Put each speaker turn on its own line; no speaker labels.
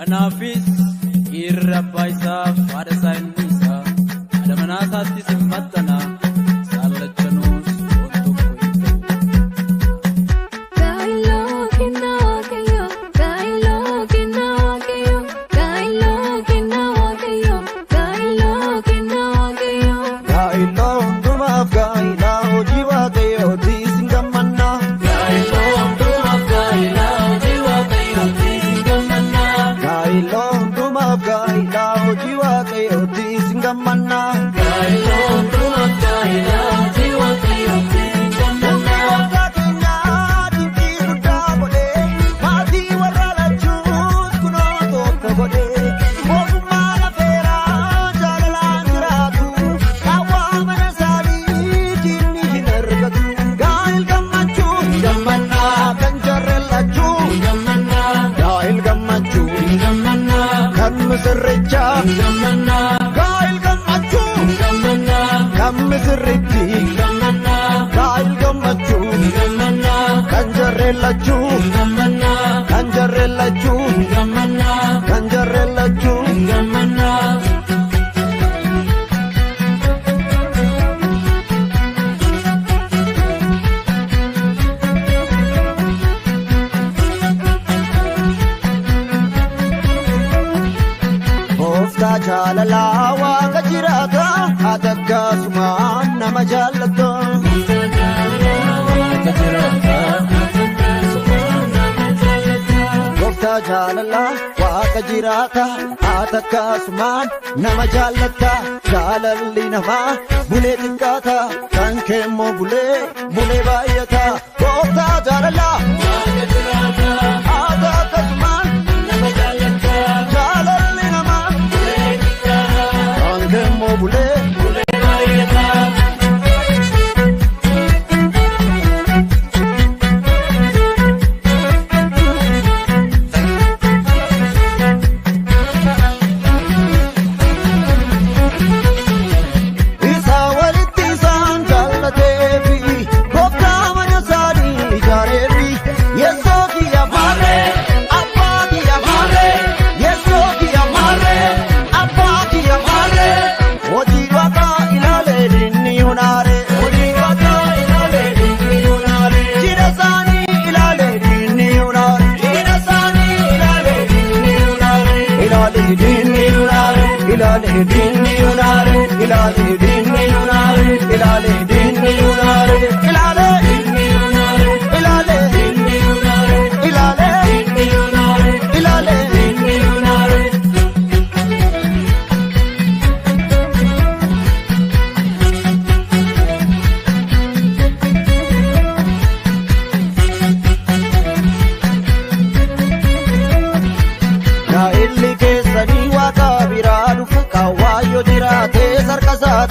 Kanaafis dhiirri abbaa isaaf haadha isaa hin dhiisa. Haadha manaa isaattis hin maxxana. Isaan lachanuus foon tokko hin ta'u.
Gaa'iloo kennaa Waaqayyoo, gaa'iloo kennaa Waaqayyoo, gaa'iloo kennaa Waaqayyoo, gaa'iloo kennaa Waaqayyoo.
Gaa'ilaa hundumaaf gaa'ilaa hojii waaqayyooti isin gammannaa.
Gaa'iloo hundumaaf gaa'ilaa hojii Waaqayyooti isin gammannaa.
Gaa'ilaa hundumaaf gaa'ilaa hojii waaqayyooti isin gammannaa.
Gaa'iloo hundumaaf gaa'ilaa hojii Waaqayyooti isin gammannaa.
Waaqa keenyaa dinqii guddaa godhee maatii warra lachuus kunoo tokko godhee mootummaa lafeeraa jaalalaan jiraatu qaawwaa mana isaanii diinni hin argatu. Gaa'il gammachuu gammannaa kan jarreen lachuu
Gammannaa,
gaa'il gammachuu
gammannaa,
kan misirrichaa
gammannaa,
gaa'il gammachuu
gammannaa,
kan misirritti
gammannaa,
gaa'il gammachuu.
gammannaa,
Kan jarreen lachuu
gammannaa,
kan jarreen lachuu
gammannaa,
kan jarreen lachuu.
gammannaa.
Gooftaa jaalalaa waaqa jiraata ati akkasumaan nama jaallatta. Gooftaa jaalalaa waaqa jiraata ati akkasumaan nama jaallatta. Jaalalli namaa bulee xiqqaata kan keemmoo bulee bulee baay'ata. Gooftaa jaalalaa ati akkasumaan jaalalli namaa kan keemmoo bulee. Isaa walitti isaan jaallateefi gooftaa mana isaanii ijaareefi yeessoo kiyya maarree abbaa kiyya maarree yeessoo kiyya maarree abbaa kiyya maarree hojii waaqaa ilaalee dinni hunaaree hojii waaqaa ilaalee dinni hunaaree jidha isaanii ilaalee dinni hunaaree jidha isaanii ilaalee dinni hunaaree ilaalee dinni hunaaree ilaalee dinni hunaaree ilaalee dinni hunaaree ilaalee dinni hunaaree ilaalee dinni hunaaree ilaalee dinni hunaaree ilaalee dinni hunaaree ilaalee dinni hunaaree. Gaa'elli keessanii waaqa biraa dhufa qaawwaayyoo jiraatee sarka isaa